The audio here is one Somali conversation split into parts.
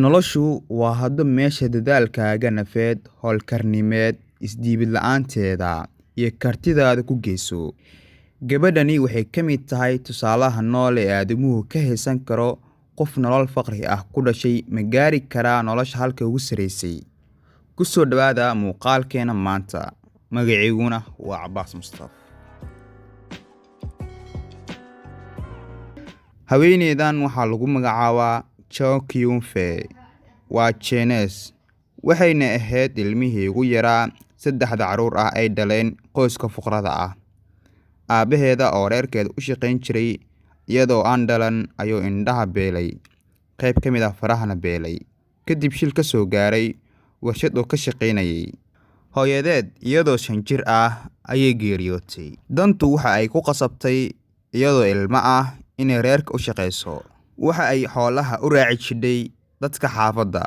Noloshu waa hadba meesha dadaalkaaga nafeed, hawlkarnimeed, isdhiibid la'aanteeda, iyo kartidaadu ku geyso. Gabadhani waxay ka mid tahay tusaalaha nool ee aadamuhu ka haysan karo qof nolol faqri ah ku dhashay ma gaari karaa nolosha halka ugu sarreysay. Ku soo dhawaada muuqaalkeena maanta. Magaciyguna waa Cabaas Mustaf. Haweeneydan waxaa lagu magacaabaa Cho Kyun-fei. Waa Chinese, waxayna ahayd ilmihii ugu yaraa saddexda carruur ah ay dhaleen qoyska fuqarada ah. Aabbaheeda oo reerkeeda u shaqayn jiray iyadoo aan dhalan ayuu indhaha beelay, qayb ka mid ah farahana beelay. Kadib shil ka soo gaaray warshad uu ka shaqaynayay. Hooyadeed iyadoo 5 jir ah ayay geeriyootay. Dantu waxa ay ku qasabtay iyadoo ilmo ah inay reerka u shaqayso. Waxa ay xoolaha u raaci jidhay dadka xaafadda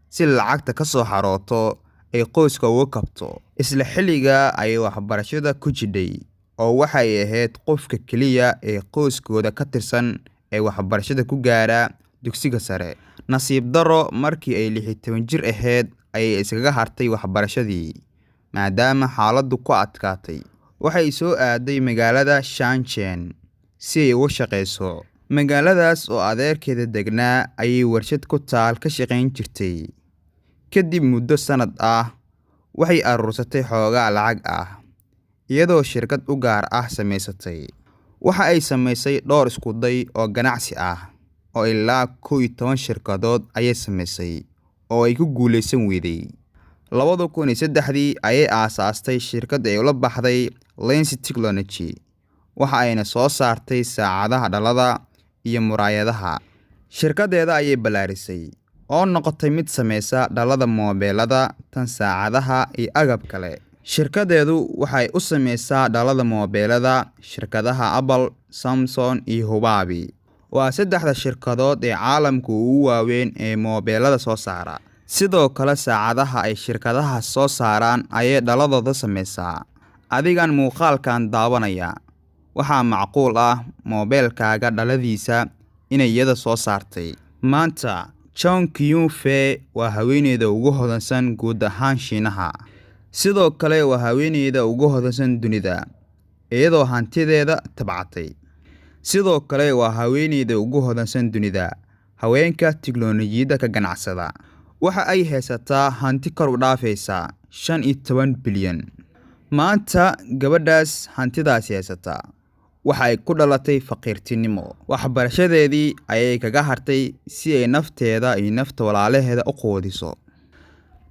si lacagta ka soo xarooto ay qoyska uga kabto. Isla xilligaa ayay waxbarashada ku jidhay oo waxa ay ahayd qofka keliya ee qoyskooda ka tirsan ee waxbarashada ku gaara dugsiga sare. Nasiib darro, markii ay 16 jir ahayd ayay iskaga hartay waxbarashadii maadaama xaaladdu ku adkaatay. Waxay soo aaday magaalada Shenzhen si ay uga shaqayso. Magaaladaas oo adeerkeeda degnaa ayay warshad ku taal ka shaqayn jirtay. Kadib muddo sanad ah, waxay aruursatay xoogaa lacag ah, iyadoo shirkad u gaar ah samaysatay. Waxa ay samaysay dhowr isku day oo ganacsi ah oo ilaa 11 shirkadood ayay samaysay oo ay ku guuleysan weyday. 2003dii ayay aasaastay shirkad ay ula baxday Lens Technology, waxa ayna soo saartay saacadaha dhalada iyo muraayadaha. Shirkaddeeda ayay ballaarisay oo noqotay mid sameysa dhalada moobeelada, tan saacadaha iyo agab kale. Shirkaddeedu waxay u sameysaa dhalada moobeelada shirkadaha Apple, Samsung iyo Huawei. Waa saddexda shirkadood ee caalamka ugu waaweyn ee moobeelada soo saara. Sidoo kale saacadaha ay shirkadahaas soo saaraan ayay dhaladooda sameysaa. Adigan muuqaalkan daawanaya, waxaa macquul ah moobeelkaaga dhaladiisa inay iyada soo saartay. Maanta, Cho Kyun-fei waa haweeneyda ugu hodansan guud ahaan Shiinaha. Sidoo kale waa haweeneyda ugu hodansan dunida, iyadoo hantideeda tabcatay. Sidoo kale waa haweeneyda ugu hodansan dunida, haweenka tiknoolajiyadda ka ganacsada. Waxa ay haysataa hanti kor u dhaafaysa 15 bilyan. Maanta gabadhaas hantidaasi haysataa. Waxa ay ku dhalatay faqiirtinimo. Waxbarashadeedii ayay kaga hartay si ay nafteeda iyo nafta walaalaheeda u quudiso.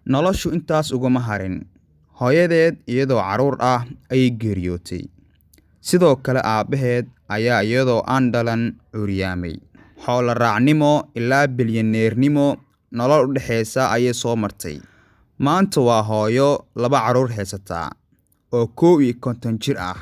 Noloshu intaas uguma harin. Hooyadeed iyadoo carruur ah ayay geeriyootay. Sidoo kale aabbaheed ayaa iyadoo aan dhalan curyaamay. Xoolo raacnimo ilaa bilyaneernimo nolol u dhexeysa ayay soo martay. Maanta waa hooyo laba carruur haysata oo 51 jir ah.